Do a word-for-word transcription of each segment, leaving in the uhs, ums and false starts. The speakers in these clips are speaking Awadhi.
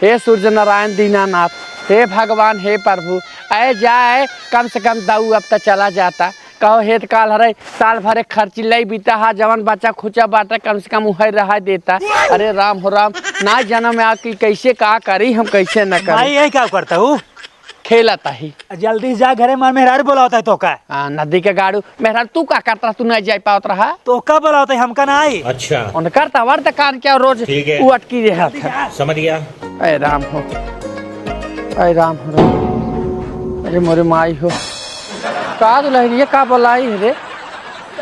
हे सूर्य नारायण दीनानाथ, हे भगवान, हे प्रभु, ऐ जाए, कम से कम दऊ अब त चला जाता। कहो, हे त काल हरे, साल भरे खर्ची लई बीता हा, जवन बचा खुचा बाटे, कम से कम उहै रहा देता। अरे राम हो राम, ना जनम आ कि कैसे का करी हम, कैसे न करी। भाई, यही का करता हूँ? खेलत ही। जल्दी जा घरे, मार मेहरारू बोलावत है तोका। आ, नदी के गाड़ू, मेहरारू तू का करत रहा, तू नहीं जाई पावत रहा? तोका बोलावत है, हमका ना आई। अच्छा। उनकर त हमार दुकान क्या रोज ठीक है। उ अटकी रहत है। समझ गया। ऐ राम हो, ऐ राम हो राम। अरे मोरे माई हो, का दुल्हनिया का बोलाई है रे?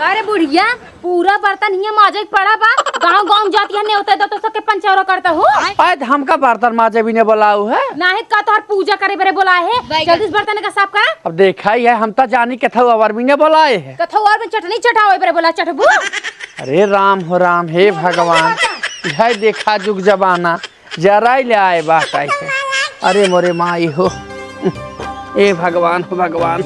अरे बुढ़िया, पूरा बर्तन हियाँ माजे के पड़ा बा। गाँव गाँव जाती है, नेवता दो तो सबके पंचौरा करता हूँ। आय, त हमका बर्तन माजे भी ने बोलाऊ है। नाही का तोहर पूजा करे बरे बोलाए है। जल्दी से बर्तन का साफ करा। अब देखा ही है, हम त जानी कथऊ अवर भी ने बोलाए है। कथऊ अवर में चटनी चटावे बरे बोला, चटबू। अरे राम हो राम, हे भगवान, यह देखा जुग जमाना। जराई ले आए बात आई है। अरे मोरे माई हो, ए भगवान हो भगवान।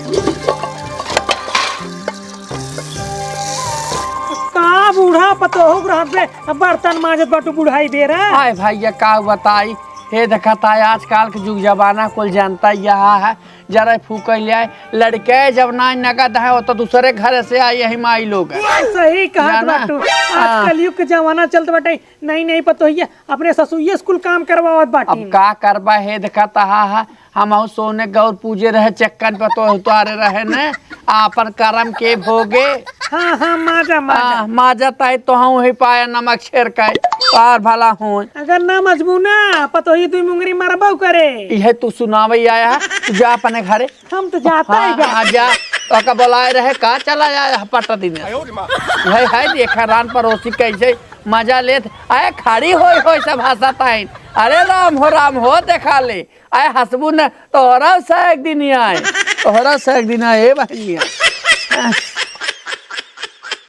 का बूढ़ा पतोहू के रहत बे, अब बर्तन माजत बाटू बुढ़ाई बेरा। आय भैया का बताई, हे देखत है आजकल के जुग जमाना कुल जनता यह है, जरा फूक ले आए, लड़के जब ना नगद है वो तो दूसरे घर से आए यही माई लोग है। सही कहत जाना? बाटू, हाँ। आजकल युग के जमाना चलत बाटे, नई नई पतोहिया अपने ससुइये से कुल काम करवावत बाटी। अब का करबा हे, देखत हा, हा, हमहू सोने गौर पूजे रहे, चक्कन पे तो उतारे रहे ने, आपन करम के भोगे। हाँ, हाँ, माजा, माजा। हाँ, माजा ताई तो हम ही पाया नमक छेर के, पार भला होय। अगर ना मजबू ना, पतोही दुई मुंगरी मरबो करे। इहे तू सुनावे आया है, तू जा अपने घरे। हम तो जाता हाँ, ही बा। आ जा, ओका बोलाए रहे का, चला आया पट दिन। है, है, देखा रान पड़ोसी कैसे मजा लेत, आए खड़ी होई होई सब हंसत आइन। अरे राम हो राम हो, देखा ले, आए हंसबू न, तोहरा से एक दिन ही आए, तोहरा से एक दिन आए, ए बहनिया।